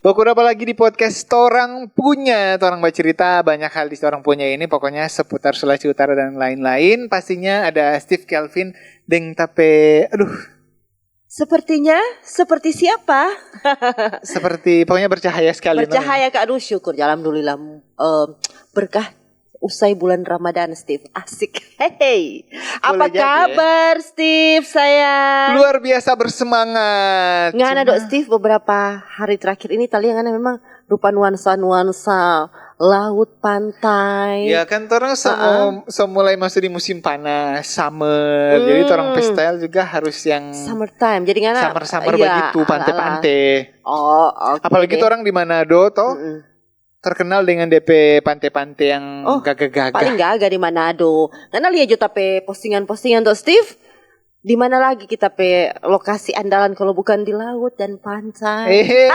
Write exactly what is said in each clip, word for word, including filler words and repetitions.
Baku dapa lagi di podcast Torang Punya. Torang bacerita banyak hal di Torang Punya ini, pokoknya seputar Sulawesi Utara dan lain-lain. Pastinya ada Steve Kelvin deng tape, aduh, Sepertinya, seperti siapa? Seperti, pokoknya bercahaya sekali. Bercahaya, Kak. Aduh, syukur. Ya, alhamdulillah. Eh, berkah usai bulan Ramadan, Steve. Asik. Hehe. Apa Boleh jadi, ya. Kabar, Steve, sayang? Luar biasa bersemangat. Ngana Cuma- dok, Steve, beberapa hari terakhir ini, tali ngana memang rupa nuansa-nuansa laut, pantai. Ya kan, orang so, so mulai masuk di musim panas, summer. Jadi orang pe style juga harus yang Summertime. Jadi ngana summer-summer iya, begitu, ala-ala. Pante-pante. Oh, oke. Apalagi Deh. Orang di Manado toh Mm-mm. Terkenal dengan depe pante-pante yang Oh, gagah-gagah. Paling gaga di Manado. Ngana lia jo tape postingan-postingan toh, Steve? Di mana lagi kita pe lokasi andalan kalau bukan di laut dan pantai? Hehe.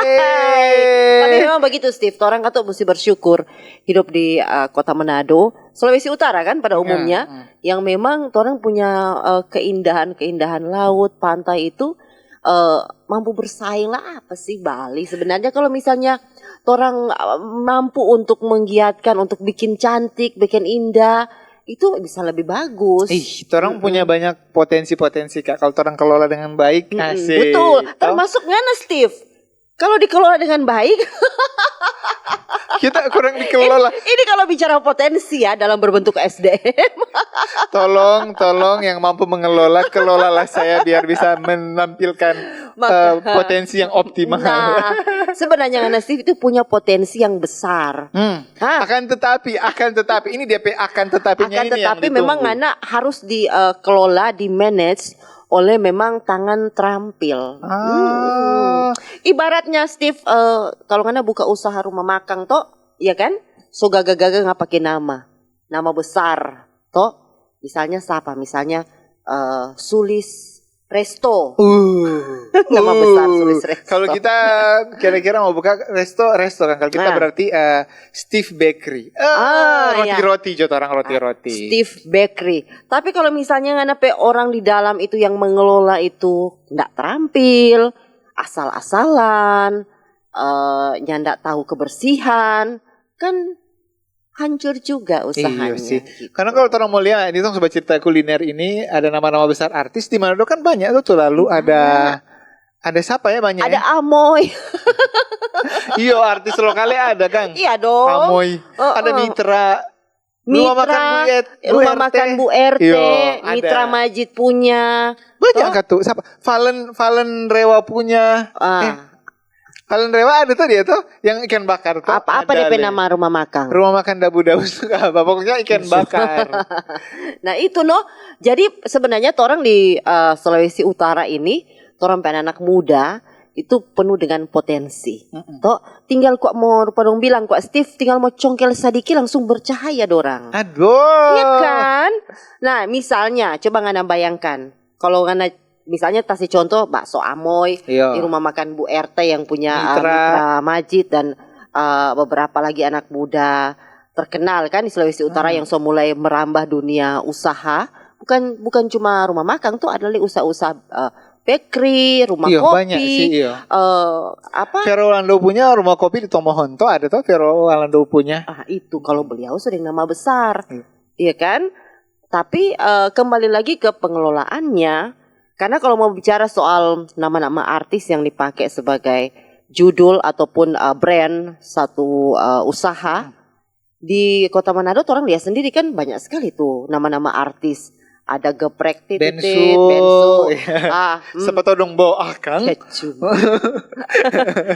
Tapi memang begitu, Steve. Orang kan tuh mesti bersyukur hidup di uh, kota Manado, Sulawesi Utara kan pada umumnya, Hmm. Yang memang orang punya uh, keindahan-keindahan laut, pantai itu uh, mampu bersaing lah, apa sih Bali sebenarnya? Kalau misalnya orang uh, mampu untuk menggiatkan, untuk bikin cantik, bikin indah, itu bisa lebih bagus. Ih, orang punya banyak potensi-potensi, Kak. Kalau orang kelola dengan baik, Mm-mm. asik. Betul. Toh? Termasuk ngana, Steve. Kalau dikelola dengan baik, Kita kurang dikelola. Ini kalau bicara potensi ya dalam berbentuk S D M. Tolong, tolong yang mampu mengelola, kelolalah saya biar bisa menampilkan Maka- eh, potensi yang optimal. Nah, sebenarnya ngana, Steve, itu punya potensi yang besar. Hmm. Hah? Akan tetapi, akan tetapi, ini dia pe akan tetapinya Akan ini yang tetapi ditunggu. Memang ngana harus dikelola, di manage oleh memang tangan terampil. Ah. Ibaratnya, Steve, eh, kalau ngana buka usaha rumah makang toh, ya kan? So gaga-gaga ngana pake nama, nama besar toh. Misalnya siapa? Misalnya eh, Sulis Resto. Uh. Nama Uh. Besar Sulis Resto. Kalau kita kira-kira mau buka resto, resto kan. Kalau kita Nah. Berarti eh, Steve Bakery. Eh, Ah, roti-roti, jo orang roti-roti. Steve Bakery. Tapi kalau misalnya ngana pe orang di dalam itu yang mengelola itu ndak terampil, asal-asalan, eh, nyanda tahu kebersihan, kan hancur juga usahanya. Iya sih. Gitu. Karena kalau orang mau lihat, ini orang coba cerita kuliner ini, ada nama-nama besar artis di Manado kan banyak tuh, tuh lalu ada ada siapa ya banyak? Ada Ya? Amoy. Iyo, artis lokalnya ada, Kang. Iya dong. Amoy. Heeh. Ada Mitra. Rumah Mitra, makan Bu Et- Bu rumah R T. Makan Bu R T, Iyo, ada. Mitra Majid punya. Banyak Toh? Kak tuh. Siapa? Valen Valen Rewa punya. Ah. Eh, Valen Rewa ada tuh dia tuh, yang ikan bakar tuh. Apa-apa Ada depe le. Nama rumah makang? Rumah makan Dabu-Dabu suka apa? Pokoknya ikan bakar. Nah itu no. Jadi sebenarnya orang di eh, Sulawesi Utara ini, orang pe anak muda itu penuh dengan potensi. Mm-mm. Toh, tinggal kok mau rupa dong bilang kok Steve, tinggal mau congkel sadiki langsung bercahaya dorang. Aduh. Iya kan? Nah, misalnya coba ngana bayangkan, kalau ngana misalnya kasih contoh bakso Amoy Iya. Di rumah makan Bu R T yang punya uh, Mitra. Mitra Majid dan uh, beberapa lagi anak muda terkenal kan di Sulawesi Utara Hmm. Yang so mulai merambah dunia usaha. Bukan bukan cuma rumah makan tuh, ada lagi usaha-usaha uh, bakery, rumah Iya, kopi, banyak sih, iya. uh, apa? Vero Walando punya rumah kopi di Tomohon tuh ada tuh Vero Walando punya. Ah itu kalau beliau sering nama besar, Iya. Iya kan? Tapi uh, kembali lagi ke pengelolaannya, karena kalau mau bicara soal nama-nama artis yang dipakai sebagai judul ataupun uh, brand satu uh, usaha di Kota Manado, orang lihat sendiri kan banyak sekali tuh nama-nama artis. Ada Geprek, Titit, Bensu, Bensu. Iya. Ah, hmm. Siapa tau dong bawa akang. Kecum.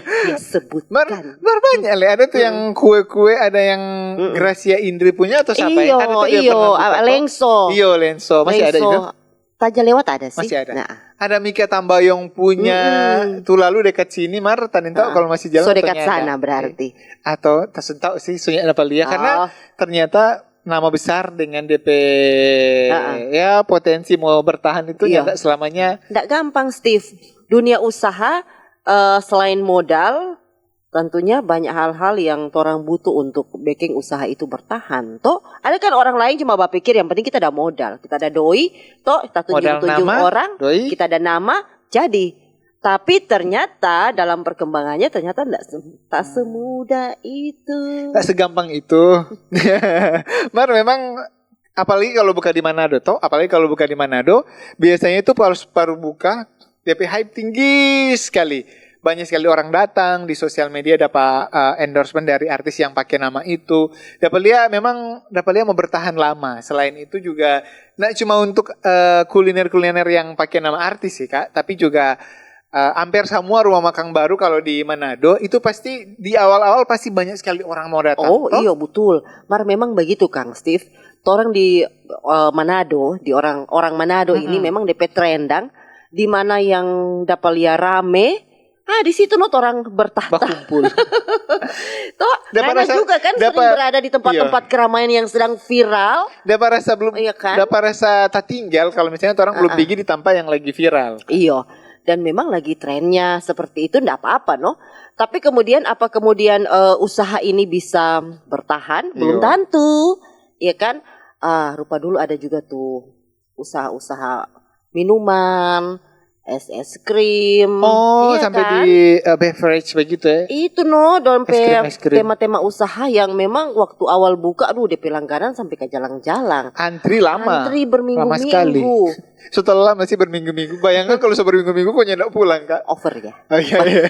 Dia sebutkan. Mar, mar banyak le, ada tuh yang kue-kue, ada yang Mm-mm. Gracia Indri punya atau siapa ya? Iyo, Ada tuh dia iyo, pernah buka ah, toh. Lengso. Iyo, Lenso. Masih ada Lengso. Juga? Taja lewat ada sih. Masih ada. Nah, Ada Mika Tambayong punya, Mm-mm. tuh lalu dekat sini, mar, tadi tahu Ah. kalau masih jalan. So dekat Ternyata. Sana berarti. Atau tak sentau sih, sunyi apa lia. Karena Oh. Ternyata nama besar dengan D P Ah, ah. ya potensi mau bertahan itu Iya. nyanda selamanya. Ndak gampang, Steve. Dunia usaha eh, selain modal, tentunya banyak hal-hal yang orang butuh untuk bikin usaha itu bertahan. Toh, ada kan orang lain cuma berpikir yang penting kita ada modal, kita ada doi, toh kita Modal tunjuk-tunjuk nama, orang, doi. Kita ada nama, jadi. Tapi ternyata dalam perkembangannya ternyata ndak se- tak semudah itu. Tak segampang itu. Mar, memang apalagi kalau buka di Manado toh, apalagi kalau buka di Manado, biasanya itu harus baru buka, D P hype tinggi sekali. Banyak sekali orang datang di sosial media, dapat uh, endorsement dari artis yang pakai nama itu. Dapat lihat memang dapat lihat mau bertahan lama. Selain itu juga, nah, cuma untuk uh, kuliner-kuliner yang pakai nama artis sih, Kak, tapi juga uh, hampir semua rumah makan baru kalau di Manado itu pasti di awal-awal pasti banyak sekali orang mau datang. Oh toh? Iyo, betul. Mar, memang begitu, Kang Steve. Torang di uh, Manado, di orang orang Manado ini memang D P trendang, di mana yang dapat lia rame, ah, di situ no torang bertahan. Bakumpul. Toh, Dapat Ngana rasa- juga kan sering dapat- berada di tempat-tempat keramaian yang sedang viral. Dapat rasa belum Iya kan? Dapat rasa tatinggal kalau misalnya orang belum Ah, ah. Pergi di tempat yang lagi viral. Iyo. Dan memang lagi trennya seperti itu, ndak apa-apa, no. Tapi kemudian apa kemudian eh, usaha ini bisa bertahan? Belum Iyo. Tentu, ya kan? Ah, rupa dulu ada juga tuh usaha-usaha minuman, es es krim, Oh, iya sampai kan? Di uh, beverage begitu ya. Itu no, Es krim, dompet es krim. Tema-tema usaha yang memang waktu awal buka, aduh, D P langganan sampai ke jalang-jalang. Antri lama. Antri Lama sekali. Berminggu-minggu. Setelah masih berminggu-minggu. Bayangkan kalau sudah berminggu-minggu kok nyanda pulang, Kak. Over ya. Oh, iya, iya.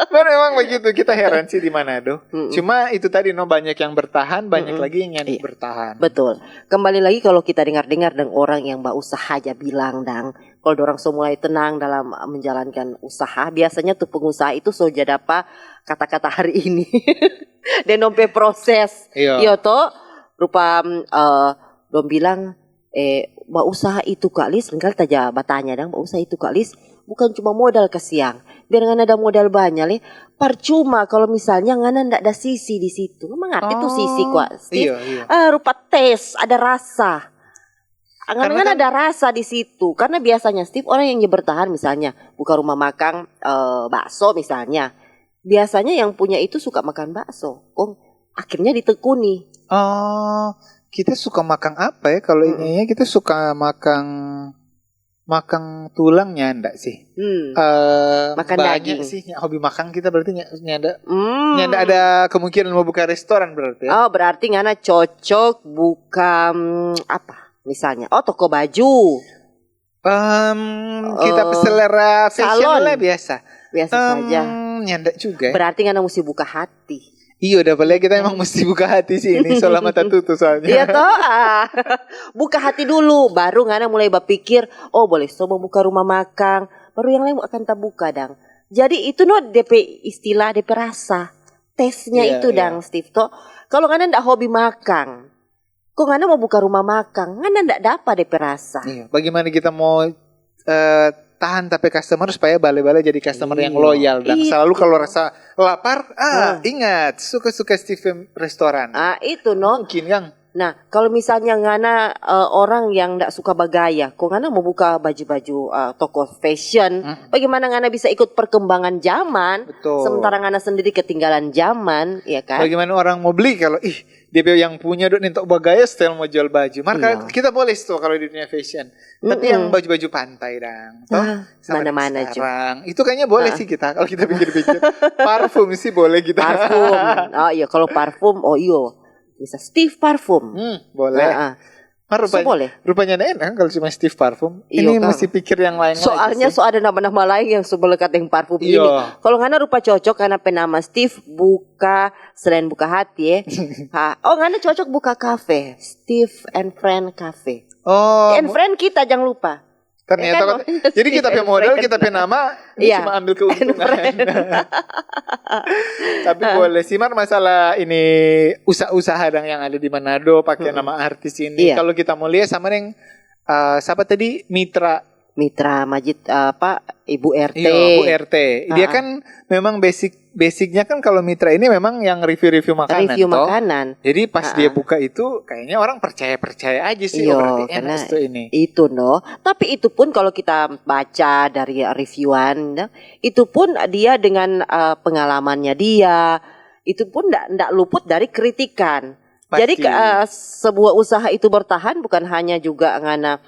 Memang begitu, kita heran sih di Manado. Mm-mm. Cuma itu tadi, no, banyak yang bertahan, banyak Mm-mm. Lagi yang nyanda Iya. Bertahan. Betul. Kembali lagi, kalau kita dengar-dengar deng orang yang bausaha ja bilang, dang, kalau dorang so mulai tenang dalam menjalankan usaha, biasanya tuh pengusaha itu so ja dapa kata-kata hari ini. Dan dong pe proses. Iya. Iyo to, rupa mm, eh, dong bilang, eh, bausaha itu Kak Lis, lengkali taja batanya dang, bausaha itu Kak Lis, bukan cuma modal kasiang. Biar ngana ada modal banya le, parcuma kalau misalnya ngana ndak ada sisi di situ. Mangarti tu sisi kwa, Steve? Iya, iya. Ah, rupa tes, ada rasa. Ngana, Karena ngana kan ada rasa di situ. Karena biasanya, Steve, orang yang bertahan misalnya buka rumah makan eh, bakso misalnya, biasanya yang punya itu suka makan bakso. Kong akhirnya ditekuni. Oh, kita suka makan apa ya? Kalau Mm-mm. Ininya kita suka makan makan tulang nyanda sih. Hmm. Eh, Makan banyak daging. Sih, hobi makan kita berarti ny- nyanda Hmm. nyanda ada kemungkinan mau buka restoran berarti ya. Oh, berarti ngana cocok buka mm, apa? Misalnya, oh, toko baju. Em, kita Eh, selera fashion salon. Lah biasa. Biasa Em, saja. Nyanda juga. Berarti ngana mesti buka hati. Iyo, udah boleh kita emang mesti buka hati sih ini selama tatutu soalnya. Iya toh? Ah. Buka hati dulu, baru ngana mulai bapikir, oh, boleh coba buka rumah makan. Baru yang lain akan tabuka dang. Jadi itu no D P istilah, D P rasa. Tesnya Iya, itu iya. Dang, Steve, to. Kalau ngana ndak hobi makan, kok ngana mau buka rumah makan, ngana ndak dapa D P rasa. Iya, bagaimana kita mau eh, tahan tapi customer supaya bale-bale jadi customer yang Iya. Loyal dan Itu. Selalu kalau rasa lapar, ah, Hmm. Ingat, suka-suka Steve restoran. Ah, itu no. Mungkin, Kang. Nah, kalau misalnya ngana eh, orang yang ndak suka bagaya, kok ngana mau buka baju-baju eh, toko fashion, Hmm. Bagaimana ngana bisa ikut perkembangan zaman, Betul. Sementara ngana sendiri ketinggalan zaman, ya kan? Bagaimana orang mau beli kalau, ih, dia yang punya dok nih tok bagaya style mau jual baju. Maka Iya. Kita boleh tuh kalau di dunia fashion. Tapi Mm-mm. Yang baju-baju pantai dang. Toh? Ah, Sama mana-mana sekarang. Itu kayaknya boleh sih kita kalau kita pikir-pikir. Parfum sih boleh kita. Parfum. Oh iya, kalau parfum, oh iyo. Bisa Steve parfum. Hmm, boleh. Ah, ah. Mar, So, rupa, boleh. Rupanya enak kan kalau cuma Steve parfum. Iyo, Ini Kang. Mesti pikir yang lain lagi Soalnya sih. So ada nama-nama lain yang so melekat dengan parfum Iyo. Ini. Kalau ngana rupa cocok karena penama Steve buka selain buka hati ya. Ha. Oh, ngana cocok buka kafe. Steve and Friend Cafe. Oh, And Friend kita jangan lupa. Ternyata Ya kan, kan, jadi kita pe modal, kita pe nama, dia Iya. Cuma ambil keuntungan. Friend. Tapi boleh sih, Mar, masalah ini usaha-usaha dang yang ada di Manado pakai nama artis ini. Iya. Kalau kita mau lihat sama yang eh, siapa tadi, mitra Mitra Majid apa Ibu R T. Iya, Bu R T. Dia Ah. Kan memang basic basicnya kan kalau mitra ini memang yang review-review makanan. Review Toh. Makanan. Jadi pas Ah, dia ah. Buka itu kayaknya orang percaya-percaya aja sih. Iyo, Oh, berarti enak karena tuh ini. Itu no. Tapi itu pun kalau kita baca dari reviewan, ya, itu pun dia dengan uh, pengalamannya dia, itu pun ndak ndak luput dari kritikan. Pasti. Jadi uh, sebuah usaha itu bertahan bukan hanya juga ngana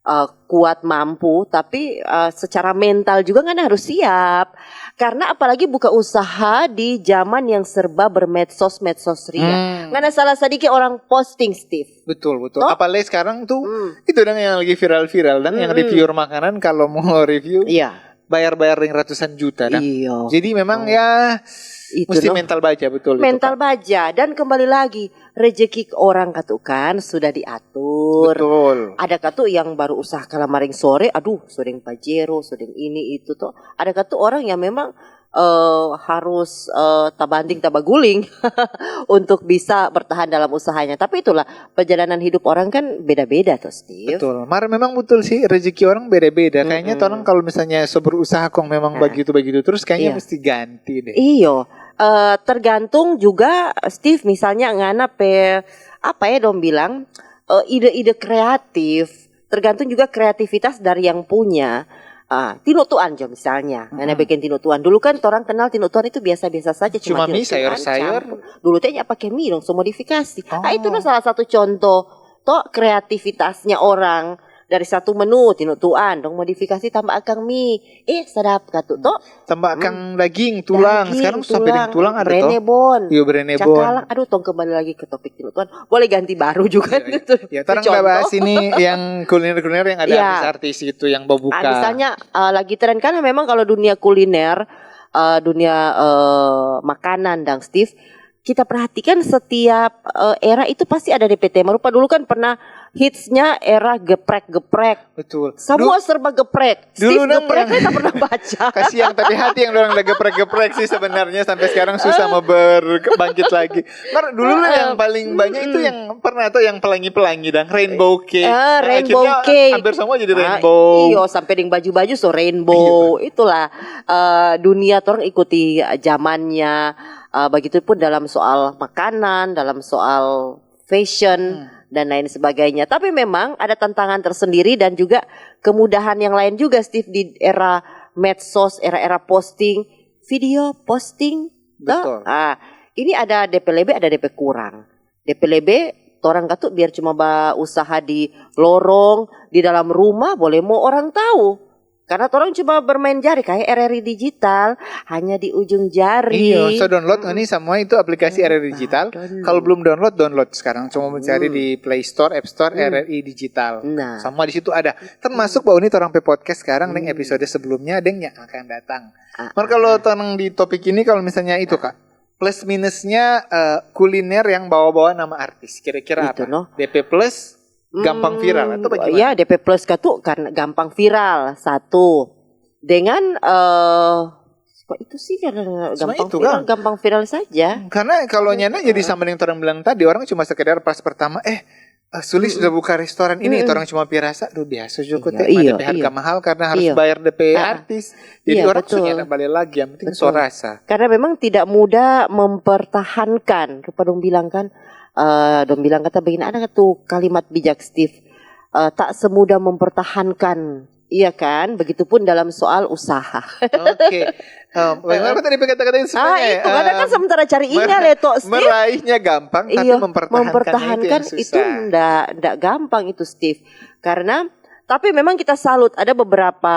eh, kuat mampu, tapi eh, secara mental juga ngana harus siap. Karena apalagi buka usaha di zaman yang serba bermedsos-medsos ria. Hmm. Ngana salah sadiki orang posting, Steve. Betul, betul. Toh? Apalagi sekarang tuh Hmm. itu dong yang lagi viral-viral dan yang Mm-mm. reviewer makanan, kalau mau review Iya. bayar-bayar yang ratusan juta dah. Iya. Jadi memang Oh. ya Itu mesti noh. Mental baja, betul itu, Mental Kak. Baja. Dan kembali lagi, rezeki orang katu kan sudah diatur. Betul. Ada katu yang baru usaha kalamaring sore, aduh, so deng pajero, so deng ini itu toh. Ada katu orang yang memang eh, harus eh, tabanting tabaguling untuk bisa bertahan dalam usahanya. Tapi itulah, perjalanan hidup orang kan beda-beda toh, Steve. Betul. Mar memang betul sih, rezeki orang beda-beda. Kayaknya Mm-mm. orang kalau misalnya so berusaha kong memang Nah. begitu-begitu terus, kayaknya Iya. Mesti ganti deh. Iyo, eh, tergantung juga, Steve, misalnya ngana pe apa ya dong bilang, eh, ide-ide kreatif. Tergantung juga kreativitas dari yang punya. Ah, tinutuan jo misalnya, ngana Mm-mm. bikin tinutuan. Dulu kan orang kenal tinutuan itu biasa-biasa saja, cuma Cuma mie, tinutuan sayur-sayur. Campur. Dulu teh apa ke mie dong, so modifikasi. Ah, itu Oh. Nah salah satu contoh toh kreativitasnya orang. Dari satu menu tinutuan dong modifikasi tambah akang mie. Eh, sadap katu toh. Tambah Hmm. kang daging, tulang. Daging, Sekarang sampai dengan tulang ada toh. Brenebon. Iyo, brenebon. Cakalang. Aduh, tong kembali lagi ke topik tinutuan. Boleh ganti baru juga Iya, iya. gitu. Ya, Itu orang contoh. Bahas ini yang kuliner-kuliner yang ada Iya. Artis-artis itu yang babuka. Ah, misalnya eh, lagi tren, karena memang kalau dunia kuliner, eh, dunia eh, makanan dang, Steve, kita perhatikan setiap eh, era itu pasti ada D P T. Rupa dulu kan pernah hitsnya era geprek-geprek. Betul. Semua serba geprek. Dulu Steve, nang geprek yang kita pernah baca. Kasihan, tapi hati yang orang udah geprek-geprek sih sebenarnya, sampai sekarang susah mau ber-, bangkit lagi. Mar, dulu lah yang paling banyak itu yang pernah atau yang pelangi-pelangi dang, rainbow cake. Ah, Nah, rainbow akhirnya cake. Hampir semua jadi Ah, rainbow. Iyo, sampai deng baju-baju so rainbow. Itulah eh, dunia torang ikuti eh, zamannya. Eh, begitupun dalam soal makanan, dalam soal fashion, Hmm. dan lain sebagainya. Tapi memang ada tantangan tersendiri dan juga kemudahan yang lain juga, Steve, di era medsos, era-era posting, video posting. Toh? Betul. Ah, ini ada D P lebe, ada D P kurang. D P lebe, torang katu biar cuma ba usaha di lorong, di dalam rumah, boleh mo orang tahu. Karena torang cuma bermain jari, kayak R R I digital, hanya di ujung jari. Iyo, so download ngoni semua itu aplikasi R R I digital. Download. Kalau belum download, download sekarang. Cuma mencari di Play Store, App Store, R R I digital. Nah. Semua di situ ada. Termasuk bahwa ini orang pe podcast sekarang, deng episode sebelumnya, deng yang akan datang. Ah, Mar, kalau tenang di topik ini, kalau misalnya itu, Kak, plus minusnya eh, kuliner yang bawa-bawa nama artis, kira-kira Itu, apa? No. D P plus, gampang viral atau bagaimana? Ya, D P plus katu karena gampang viral, satu. Dengan eh cuma itu sih, karena Cuma gampang itu viral, kan? Gampang viral saja. Karena kalau nyana jadi sama yang orang bilang tadi, orang cuma sekedar pas pertama, eh, eh, Sulis sudah buka restoran ini, orang cuma pirasa, aduh, biasa juga Iya, teh, iya, ada harga iya. mahal karena harus Iya. bayar D P Ah, ah. artis. Jadi Iya, orang betul. Sudah balik lagi, yang penting so rasa. Karena memang tidak mudah mempertahankan. Rupa dong bilang kan, eh dong bilang kata begini, ada tuh kalimat bijak, Steve, eh, tak semudah mempertahankan. Iya kan? Begitupun dalam soal usaha. Oke. Em, bagaimana tadi kata-kata itu Ah, sebenarnya? itu karena kan Em, sementara cari mer- ingat ya, Tok Steve. Meraihnya gampang, tapi Iya, mempertahankannya mempertahankan itu yang itu susah. ndak ndak gampang itu, Steve. Karena tapi memang kita salut, ada beberapa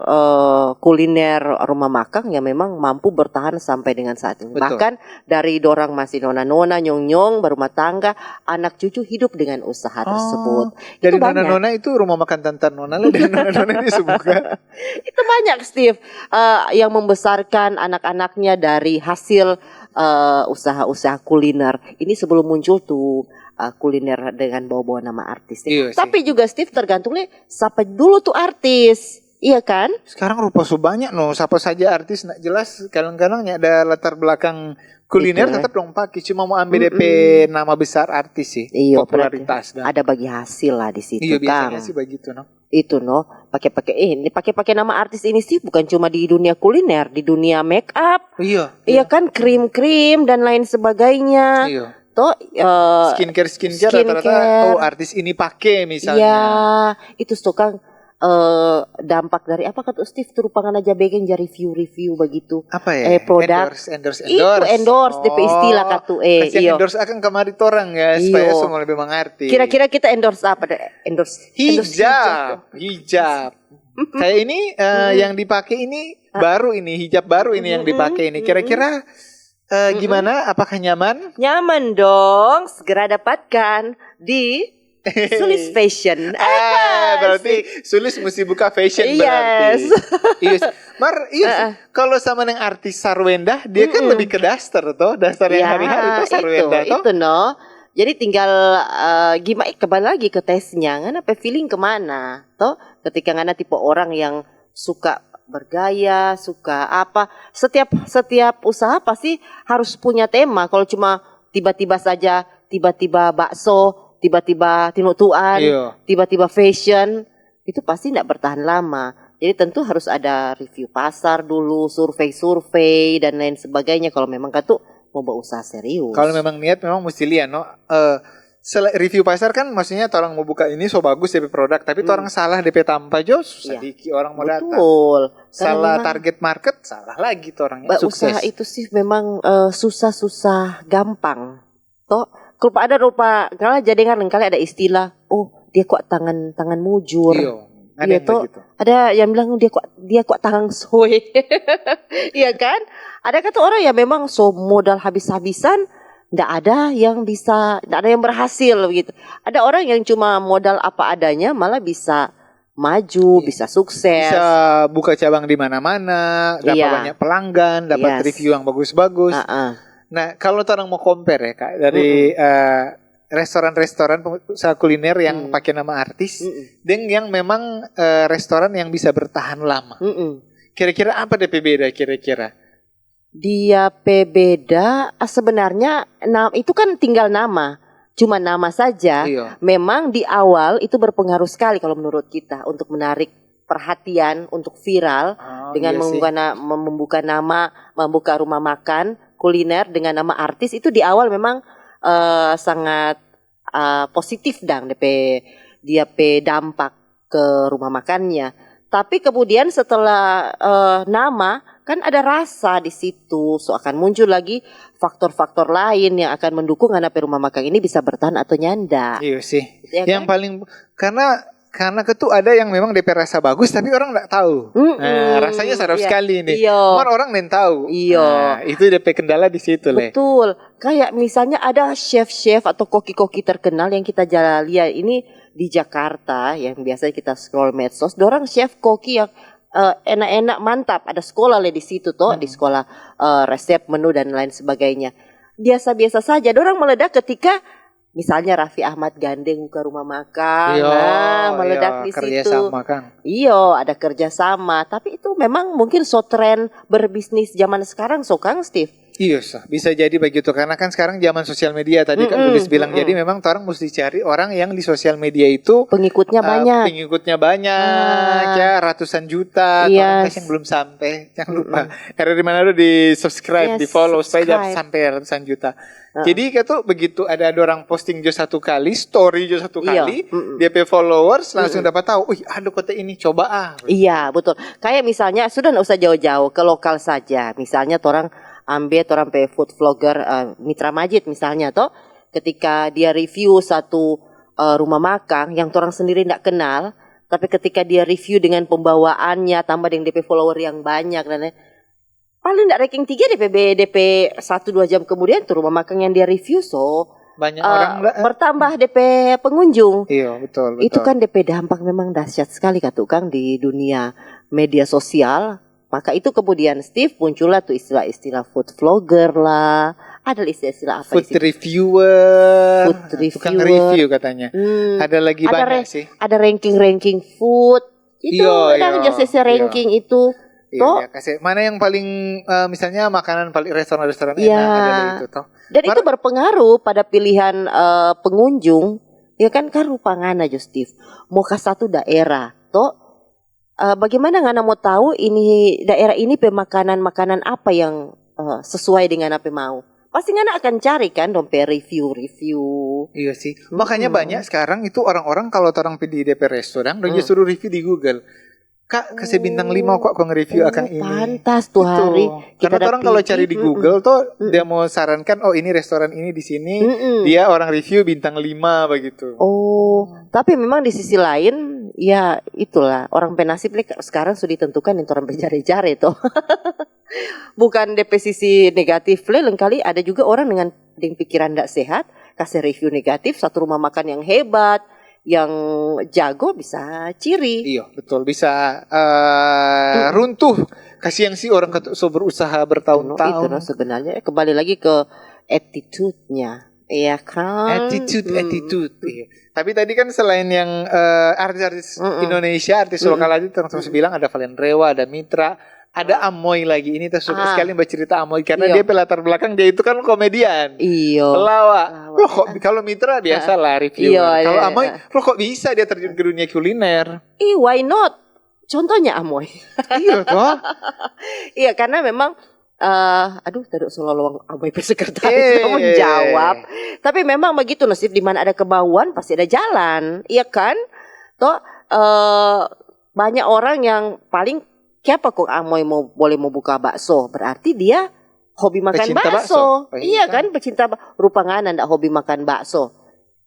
eh, kuliner rumah makan yang memang mampu bertahan sampai dengan saat ini. Betul. Bahkan dari dorang masih nona-nona, nyong-nyong, berumah tangga, anak cucu hidup dengan usaha Oh, tersebut. Dari Itu banyak. nona-nona itu rumah makan tante nona lah, dari nona-nona ini sebuka. Itu banyak, Steve, eh, yang membesarkan anak-anaknya dari hasil eh, usaha-usaha kuliner. Ini sebelum muncul tuh eh, kuliner dengan bawa-bawa nama artis. Iya sih. Tapi juga, Steve, tergantung nih siapa dulu tuh artis. Iya kan? Sekarang rupa so banyak no, siapa saja artis nak jelas kadang-kadang ada latar belakang kuliner Itu, eh. Tetap dong pakai, cuma mau ambil D P nama besar artis sih, Iya, popularitas berarti dan ada bagi hasil lah di situ, Iya, biasanya Kang. Sih begitu no. Itu no, pakai-pakai eh ini pakai-pakai nama artis ini sih bukan cuma di dunia kuliner, di dunia make up. Iya. Iya kan, krim-krim dan lain sebagainya. Iya. Toh eh, Skincare skincare rata-rata skincare. Oh, artis ini pakai misalnya. Iya, itu tuh, Kang. eh, dampak dari apa katu Steve tu rupa ngana ja beking ja review-review bagitu. Apa ya? Eh, produk. Endorse, endorse, Itu endorse. Endorse, depe istilah katu, eh, Kasihan iyo. Endorse akang kamari torang ya, supaya Iyo. semua lebih mengerti. Kira-kira kita endorse apa deh? Endorse endorse Hijab, hijab. Kayak ini eh, yang dipakai ini baru ini, hijab baru ini yang dipakai ini. Kira-kira eh, gimana? Apakah nyaman? Nyaman dong, segera dapatkan di Sulis Fashion. Ah, berarti Sulis mesti buka fashion Yes. berarti. Iya, sih. Mar, iya, sih. Kalau sama dengan artis Sarwenda, dia kan lebih ke daster toh, daster yang Ya, hari-hari toh itu, Sarwenda toh. Itu no. Jadi tinggal eh, gimana kembali lagi ke tesnya, ngana pe feeling kemana toh? Ketika ngana tipe orang yang suka bergaya, suka apa, setiap setiap usaha pasti harus punya tema. Kalau cuma tiba-tiba saja, tiba-tiba bakso, tiba-tiba tinutuan, Iya. tiba-tiba fashion, itu pasti tidak bertahan lama. Jadi tentu harus ada review pasar dulu, survei-survei dan lain sebagainya kalau memang katu mau berusaha serius. Kalau memang niat memang mesti lihat no. Eh, sel- review pasar kan maksudnya orang mau buka ini so bagus depe produk, tapi orang salah depe tampa jo susah Iya. diki orang mau datang. Betul. Karena Salah memang target market, salah lagi orang yang Ba- sukses. Usaha itu sih memang eh, susah-susah gampang. Toh, kalau ada rupa, kalau jadi dengar kali ada istilah, oh dia kok tangan tangan mujur. Iyo. Ada Iya yang toh, begitu. Ada yang bilang dia kok dia kok tangan soe. Iya kan? Ada kata orang yang memang so modal habis-habisan, ndak ada yang bisa, ndak ada yang berhasil gitu. Ada orang yang cuma modal apa adanya malah bisa maju, bisa sukses. Bisa buka cabang di mana-mana, dapat Iya. banyak pelanggan, dapat Yes. review yang bagus-bagus. Ah, ah. Nah, kalau orang mau compare ya kak, dari eh, restoran-restoran pengusaha kuliner yang Hmm. pakai nama artis, Mm-mm. dan yang memang eh, restoran yang bisa bertahan lama. Mm-mm. Kira-kira apa depe beda kira-kira? Dia pe beda ah, sebenarnya na- itu kan tinggal nama, cuma nama saja. Iya. Memang di awal itu berpengaruh sekali kalau menurut kita untuk menarik perhatian, untuk viral Oh, dengan iya sih. membuka, na- mem- membuka nama, membuka rumah makan kuliner dengan nama artis itu di awal memang eh, sangat eh, positif dang depe dia pe dampak ke rumah makannya. Tapi kemudian setelah eh, nama kan ada rasa di situ, so akan muncul lagi faktor-faktor lain yang akan mendukung ngana pe rumah makan ini bisa bertahan atau nyanda. Iya sih. Ya Yang kan? Paling karena karena ketu ada yang memang depe rasa bagus tapi orang nggak tahu. Mm-mm. Nah, rasanya sadap Iya. sekali ini. Iyo. Mar orang neng tahu. Iyo. Nah, itu depe kendala di situ le. Betul. Kayak misalnya ada chef-chef atau koki-koki terkenal yang kita jala lia ini di Jakarta yang biasa kita scroll medsos. Dorang chef koki yang eh, enak-enak mantap. Ada sekolah le di situ toh, di sekolah eh, resep menu dan lain sebagainya. Biasa-biasa saja. Dorang meledak ketika misalnya Raffi Ahmad gandeng buka rumah makan, Iyo, nah meledak iyo, di kerja situ. Sama kan. Iyo, ada kerja sama. Tapi itu memang mungkin so tren berbisnis zaman sekarang, so Kang Steve. Iya, sah. Bisa jadi begitu karena kan sekarang zaman sosial media tadi Kak Mm-mm, Tulis bilang. Mm-mm. Jadi memang orang mesti cari orang yang di sosial media itu Pengikutnya eh, banyak. Pengikutnya banyak, Ah. Ya ratusan juta. Yes. Orang kasih yang belum sampai, jangan lupa. Karena di mana udah di subscribe, Yes, di follow supaya subscribe. Sampai ratusan juta. Jadi itu begitu ada, ada orang posting jo satu kali, story jo satu Iya, kali, mm-mm. Dia pe followers langsung dapat tahu, wih ada kota ini, coba ah. Iya, betul. Kayak misalnya sudah nggak usah jauh-jauh ke lokal saja. Misalnya torang ambil torang pe food vlogger eh, Mitra Majid misalnya toh, ketika dia review satu eh, rumah makan yang torang sendiri ndak kenal, tapi ketika dia review dengan pembawaannya tambah dengan D P follower yang banyak dan lain, paling ndak ranking tiga D P B, D P satu dua jam kemudian tuh rumah makan yang dia review so Banyak eh, orang lah. Bertambah D P pengunjung. Iya betul betul. Itu kan D P dampak memang dahsyat sekali kak tukang di dunia media sosial. Maka itu kemudian Steve muncullah tuh istilah-istilah food vlogger lah. Ada istilah-istilah apa Food sih? Reviewer, Food tukang reviewer. Review katanya. Hmm, Ada lagi ada banyak re- sih. Ada ranking-ranking food. Itu Iya, ada iya, aja sesi iya. Ranking itu. Iya, Toh? Dia kasih mana yang paling eh, misalnya makanan paling restoran-restoran Iya. Enak ada itu toh. Dan itu berpengaruh pada pilihan eh, pengunjung. Ya kan kan rupa ngana jo Steve. Mau ke satu daerah, toh? Eh, bagaimana ngana mau tahu ini daerah ini pe makanan-makanan apa yang eh, sesuai dengan apa mau? Pasti ngana akan cari kan dong pe review-review. Iya sih. Makanya banyak sekarang itu orang-orang kalau torang pi di depe resto dang, dong suruh review di Google. Kak, kase bintang lima kok kong review akang ini. Pantas tuh hari. Karena orang kalau cari di Google tuh dia mau sarankan, oh, ini restoran ini di sini, dia orang review bintang lima begitu. Oh, tapi memang di sisi lain, ya itulah, orang pe nasib lei sekarang sudah ditentukan deng orang pe jare-jare toh. Bukan depe sisi negatif lei, lengkali ada juga orang dengan deng pikiran ndak sehat, kase review negatif satu rumah makan yang hebat, yang jago bisa ciri. Iya, betul. Bisa uh, runtuh. Kasihan sih orang so berusaha bertahun-tahun. Itu sebenarnya kembali lagi ke attitude-nya. Iya kan? Attitude, attitude. Iya. Tapi tadi kan selain yang uh, artis-artis Indonesia, artis lokal aja termasuk bilang ada Valen Rewa, ada Mitra, ada Amoy lagi. Ini kita suka sekali baca cerita Amoy karena dia pelatar belakang dia itu kan komedian. Iyo. Pelawak. Loh kok kalau Mitra biasa lah review. Kalau Amoy, loh kok bisa dia terjun ke dunia kuliner? Ih, why not? Contohnya Amoy. Iya toh. Iya karena memang Uh, aduh, tadi selalu Amoy pe sekretaris menjawab. Tapi memang begitu nasib, di mana ada kemauan pasti ada jalan, iya kan? Toh uh, banyak orang yang paling kiapa kok Amoy mau boleh mau buka bakso, berarti dia hobi makan bakso. Iya kan, pecinta. Rupa ngana ndak hobi makan bakso.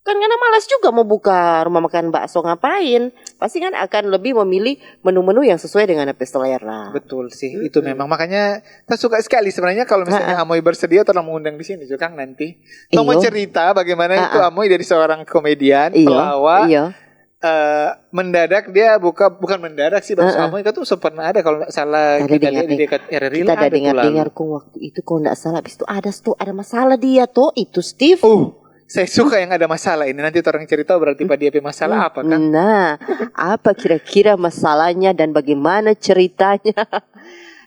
Kan ngana malas juga mau buka rumah makan bakso, ngapain? Pasti kan akan lebih memilih menu-menu yang sesuai dengan apa selera. Betul sih, itu memang makanya kita suka sekali sebenarnya kalau misalnya Amoy bersedia tolong mengundang di sini juga nanti. Tolong cerita bagaimana itu Amoy dari seorang komedian, pelawak, uh, mendadak dia buka, bukan mendadak sih, Bang Amoy kan tuh pernah ada kalau nggak salah kita lihat di dekat R R I. Kita ada dengar-dengar kok waktu itu kalau nggak salah habis itu ada tuh ada masalah dia tuh itu Steve. Oh. Saya suka yang ada masalah ini. Nanti orang cerita berarti pada dia masalah apa kan? Nah, apa kira-kira masalahnya dan bagaimana ceritanya?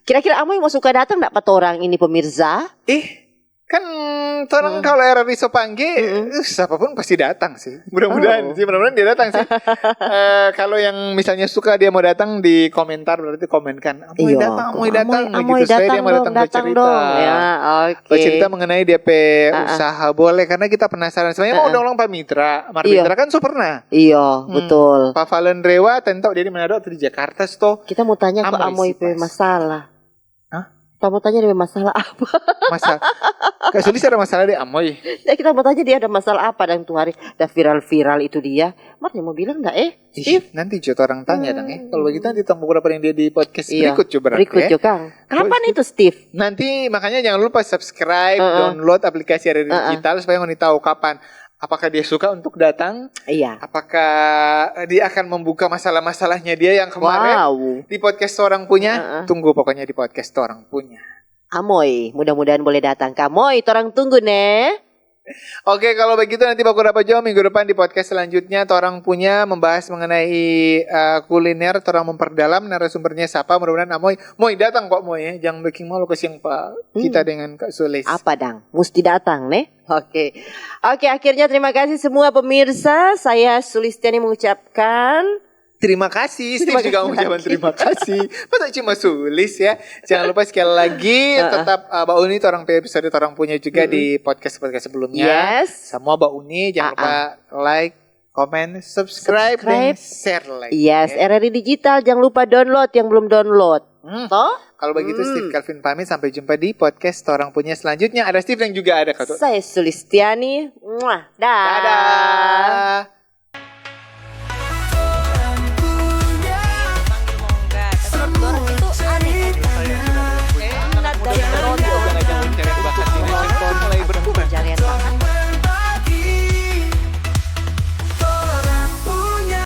Kira-kira Amoy mau suka datang ndak pa torang ini pemirsa? Eh, kan torang kalau R R I so pangge, uh, siapapun pasti datang sih. Mudah-mudahan sih, mudah-mudahan dia datang sih. uh, kalau yang misalnya suka dia mau datang di komentar berarti komenkan. Amoy datang, Amoy datang, Amoy gitu. Supaya dia mau datang bercerita. Ya, oke. Bercerita mengenai dia pe usaha boleh karena kita penasaran. Sebenarnya mau undang ulang pa Mitra, Mar Mitra kan so pernah. Iya, betul. Pa Valen Rewa, tentang dia di Manado atau di Jakarta sto. Kita mau tanya ke Amoy pe masalah. Hah? Kita mau tanya dia masalah apa? Masalah. Kak Sulis ada masalah deh Amoy. Ya, kita mau tanya dia ada masalah apa dan tuh hari ada viral-viral itu dia. Mar mau bilang nggak eh? Steve? Nanti jo orang tanya dong eh. Kalau begitu nanti tunggu berapa yang dia di podcast berikut coba. Berikut jo Kang. Kapan itu Steve? Nanti makanya jangan lupa subscribe, download aplikasi R R I Digital supaya ngoni tahu kapan. Apakah dia suka untuk datang? Iya. Apakah dia akan membuka masalah-masalahnya dia yang kemarin di podcast orang punya? Tunggu pokoknya di podcast orang punya. Amoy, mudah-mudahan boleh datang. Kamoy, torang tunggu ne. Oke, kalau begitu nanti baku dapat jawab minggu depan di podcast selanjutnya. Torang punya membahas mengenai uh, kuliner, torang memperdalam narasumbernya siapa. Mudah-mudahan Amoy, Moy datang kok Moy ya. Jangan bikin malu kasihan pa kita dengan Kak Sulis. Apa dang? Musti datang ne? Oke. Oke, akhirnya terima kasih semua pemirsa. Saya Sulistiani mengucapkan Terima kasih, Steve juga mengucapkan terima kasih. Masa cuma Sulis ya. Jangan lupa sekali lagi tetap uh, Ba Uni torang pe episode torang punya juga di podcast-podcast sebelumnya. Yes. Semua Ba Uni jangan lupa like, comment, subscribe, dan share lagi. Yes, R R I Digital jangan lupa download yang belum download. Toh? Kalau begitu Steve Calvin pamit, sampai jumpa di podcast torang punya selanjutnya. Ada Steve dan juga ada Kak. Saya Sulistiani. Muah. Dah. Dadah.